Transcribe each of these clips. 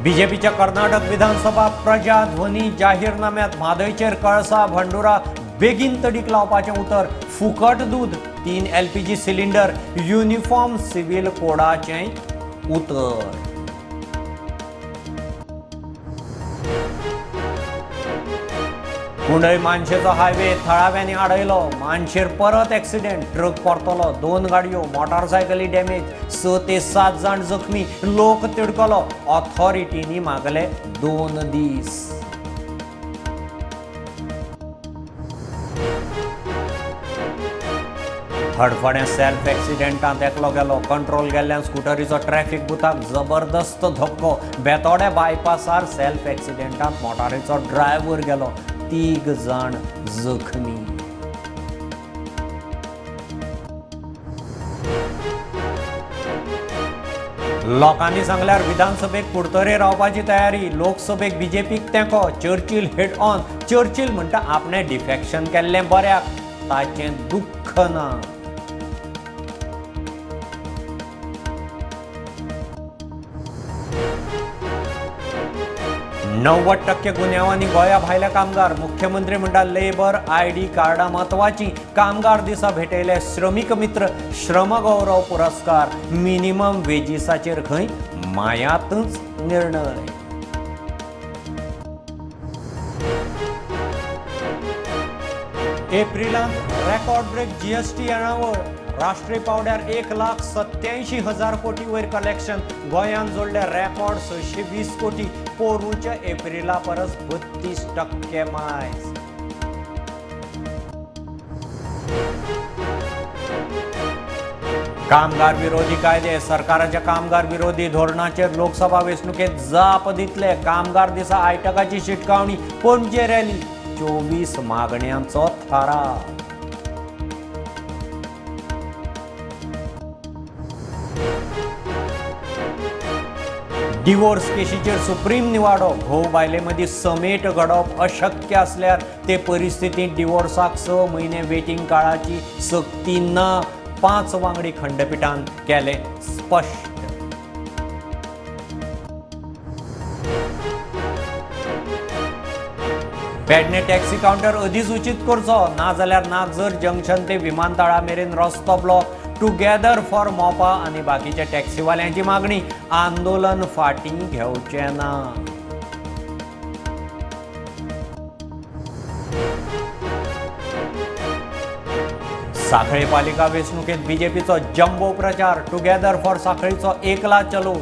बीजेपीच्या कर्नाटक विधानसभा प्रजा ध्वनी जाहीरनाम्यात म्हादयचेर कळसा भांडुरा बेगीन तडीक लावपाचें उतर. फुकट दूद, 3 LPG cylinder, uniform civil कोडाचें उतर. कुंडय मानशेचो हायवे थळाव्यांनी आडयलो. मानशेर परत एक्सिडेंट, ट्रक परतलो, 2 गाडयो, मोटारसायकली डॅमेज, 6 ते 7 जाण जखमी, लोक तिडकलो. ऑथॉरिटींनी मागले 2 दीस. हडफडें सेल्फ एक्सिडेंटांत एकलो गेलो. कंट्रोल गेल्ल्यान स्कुटरीचो ट्रॅफिक बुथाक जबरदस्त धपको. बेतोडे बायपासार सेल्फ एक्सिडेंटांत मोटारीचो ड्रायव्हर गेलो. 3 जाण जखमी. लोकांनी सांगल्यार विधानसभेक कुडतरे रावपाची तयारी. लोकसभेक बीजेपीक तेंको. Churchill head on. चर्चिल म्हणटा आपणें डिफेक्शन केल्लें बऱ्याक, ताचें दुख्ख ना. णव्वद टक्के गुन्यांवांनी गोंया भायले कामगार. मुख्यमंत्री म्हणटा लेबर आयडी कार्डां म्हत्वाचीं. कामगार दिसा भेटयले श्रमीक मित्र श्रमगौरव पुरस्कार. मिनिमम वेजीसाचेर खंय मायांतच निर्णय. एप्रिलांत रेकॉर्ड ब्रेक जीएसटी येणावळ. राष्ट्रीय पावड्यार 1,87,000 कोटी वयर कलेक्शन. गोंयान जोडले रेकॉर्ड 620 कोटी. पोरूंच्या एप्रिला परस 32% मायज. कामगार विरोधी कायदे. सरकाराच्या कामगार विरोधी धोरणाचेर लोकसभा वेंचणुकेंत जाप दितले. कामगार दिसा आयटकाची शिटकावणी. पणजे रॅली. 24 मागण्यांचो थाराव. डिवोर्स केशीचेर सुप्रीम निवाडो. घोव बायले मदीं समेट घडप अशक्य आसल्यार ते परिस्थितींत डिवोर्साक 6 म्हयने वेटींग काळाची सक्ती ना. 5 वांगडी खंडपिठान केलें स्पश्ट. पेडणे टॅक्सी कावंटर अधिसूचित करचो, नाजाल्यार नागझर जंक्शन ते विमानतळा मेरेन रस्तो ब्लॉक. टुगेदर फॉर मोपा आनी बाकीच्या टॅक्सीवाल्यांची मागणी. आंदोलन फाटीं घेवचें ना. साखळे पालिका वेंचणुकेंत बीजेपीचो जम्बो प्रचार. टुगेदर फॉर साखळीचो एकला चलो.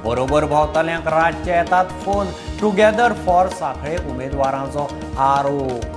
बरोबर भोंवतल्यांक रातचे येतात फोन. टुगेदर फॉर साखळे उमेदवारांचो आरोप.